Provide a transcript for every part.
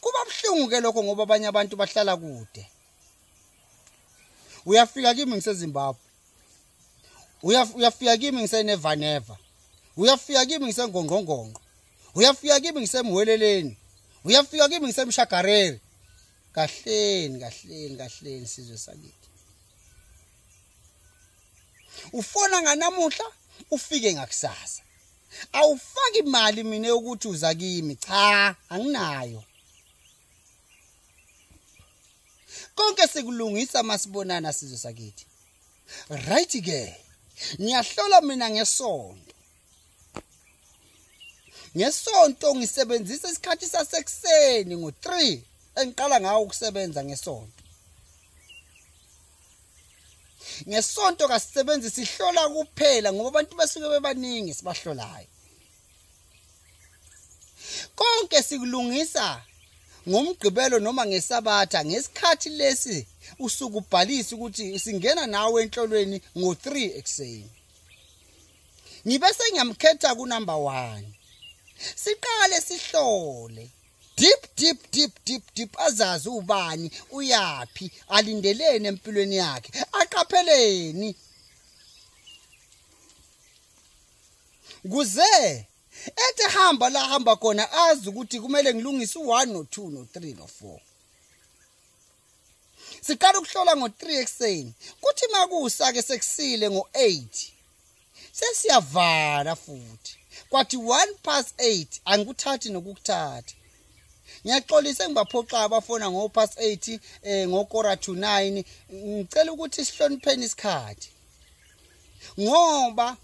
Kuba buhlungu ke lokho ngoba abanye abantu bahlala kude. Uyafika kimi ngiseZimbabwe, uyafika kimi ngiseNevaneva, uyafika kimi ngisengongqongqonqo, uyafika kimi ngisemweleleni, uyafika kimi ngisemshagarere. Kahleni kahleni kahleni sizwe sakithi. Ufona nganamuhla ufike ngakusasa. Awufaki imali mina yokuthi uza kimi, cha, anginayo. Konke sikulungisa masibonana sizwe sakithi. Right ke, ngiyahlola mina ngesonto. Ngesonto ngisebenzisa isikhathi sasekuseni ngo3 engiqala ngawo ukusebenza ngesonto. Ngesonto kasisebenzi, sihlola kuphela ngoba abantu basuke bebaningi sibahlolayo. Konke sikulungisa ngomgqibelo noma ngesabatha ngesikhathi lesi usuku ubhalisa ukuthi singena nawe enhlolweni ngo3 ekuseni. Ngibe sengiyamkhetha ku number 1. Siqale sihlole deep deep deep deep deep, azazi ubani, uyapi, alindeleni empilweni yakhe, aqapheleni kuze ethi hamba la hamba khona azi ukuthi kumele ngilungise u1 no2 no3 no4. Siqala ukuhlola ngo3 ekuseni, kuthi makusa ke sekusile ngo8 sesiyavala futhi. Kwathi 8:01 angikuthathi nokukuthatha. Ngiyaxolisa ngibaphoxa abafona ngo8:15 ngo8:45. Ngicela ukuthi sihlonipheni isikhathi ngoba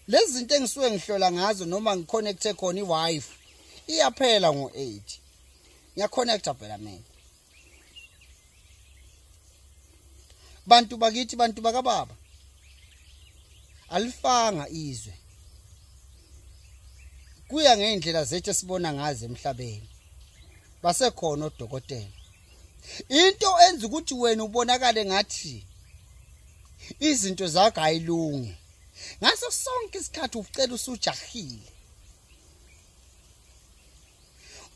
lezi zinto engisuke ngihlola ngazo noma ngiconnecte khona iWi-Fi iyaphela ngo8. Ngiyaconnecta phela mina. Bantu bakithi, bantu bakababa, alifanga izwe. Kuya ngeindlela zethu esibona ngazo emhlabeni. Basekhona odokotela. Into enza ukuthi wena ubonakale ngathi izinto zakho ayilungi, ngaso sonke isikhathi ucela usujahile.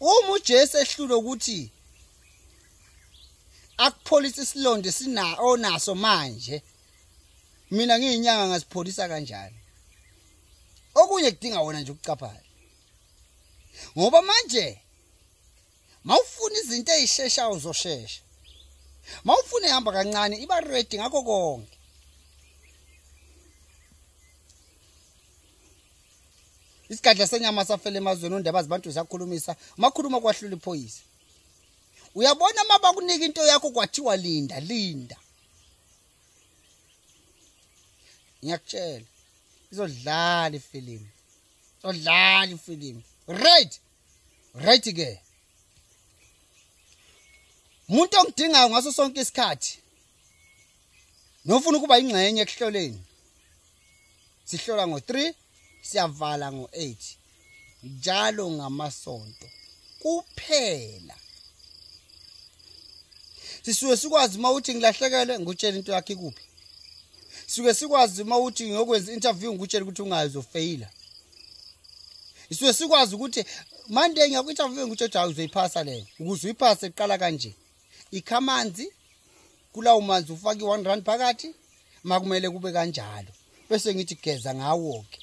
Uma uJesu ehlule ukuthi akupholisa isilonde sina onaso manje, mina ngiyinyanga ngasipholisa kanjani? Okunye kudinga wona nje ukucaphana, ngoba manje mawufuna izinto ezisheshayo uzoshesha, mawufuna ihamba kancane iba ready ngakho konke. Isigadla senyama safela emazweni, ondaba zabantu ziyakhulumisa, makhuluma kwahlula iphoyisa. Uyabona mabakunika into yakho kwathiwa linda linda, ngiyakutshela izodlala ifilimu, izodlala ifilimu. Right right ke, umuntu ongidingayo ngaso sonke isikhathi nofuna ukuba ingxenye ekuhloleni, sihlola ngo3 siyavala ngo8 njalo ngamasonto kuphela. Sisuke sikwazi mawuthi ngilahlekelwe ngikutshela into yakhe ikuphi. Sisuke sikwazi mawuthi ngiyokwenza interview ngikutshela ukuthi ungayizofeyila. Sisuke sikwazi ukuthi Monday ngiyaku interview ngikutshela ukuthi uzoyiphasa leyo. Ukuze uyiphase iqala kanje. Ikhamanzi kulawo manzi ufake i1 rand phakathi, makumele kube kanjalo. Bese ngithi geza ngawo ke.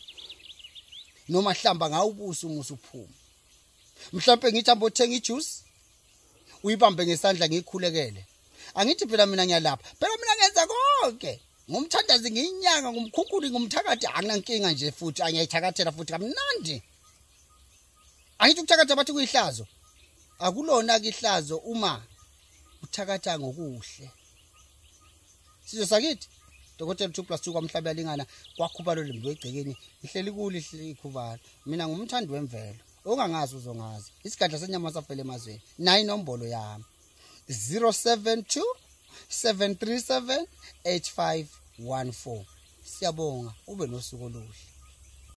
Noma hlamba ngawo ubuso umusu uphuma. Mhlawumbe ngithi hamba othenga ijuice uyibambe ngesandla ngikhulekele. Angithi phela mina ngiyalapha, phela mina ngenza konke. Ngumthandazi, ngiyinyanga, ngumkhukhuli, ngumthakathi, anginankinga nje futhi angiyayithakathela futhi kamnandi. Angithi ukuthakatha bathi kuyihlazo. Akulona ke ihlazo uma uthakatha ngokuhle. Sizwe sakithi, Dokotela 2 + 2 kwamhlaba yalingana kwakhubalo lembu egcekeni, ngihleli kuli ikhubalo. Mina ngumthandi wemvelo, ongangazi uzongazi. Isigadla senyama safela emazweni. Nayi inombolo yami 072 737 8514. Siyabonga, ube nosuku oluhle.